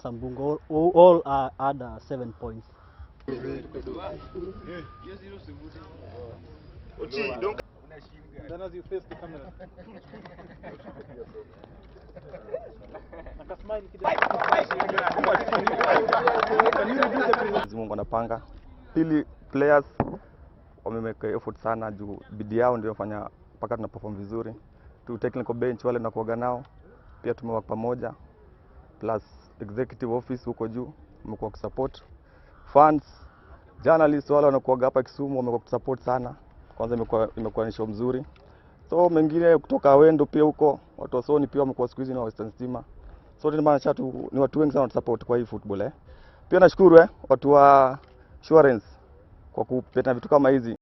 Sambungo all add 7 points. Then as you face the camera. Mwenyezi Mungu anapanga. Pili, players wamemake effort sana juu bidii yao ndio fanya mpaka tuna perform vizuri. Tu technical bench wale tunakuaga nao pia tumework pamoja, plus executive office huko juu wamekuwa kusupport fans, journalists wale wanakuaga hapa Kisumu wamekuwa kusupport sana. Kwanza imekuwa ni show mzuri. So mengine kutoka Wendo pia huko watu wa Sony pia wamekuwa siku hizi ni wa Western Stima. So ni maanisha tu ni watu wengi sana wanatusupport kwa hii football. Pia nashukuru watu wa insurance kwa kupeta vitu kama hizi.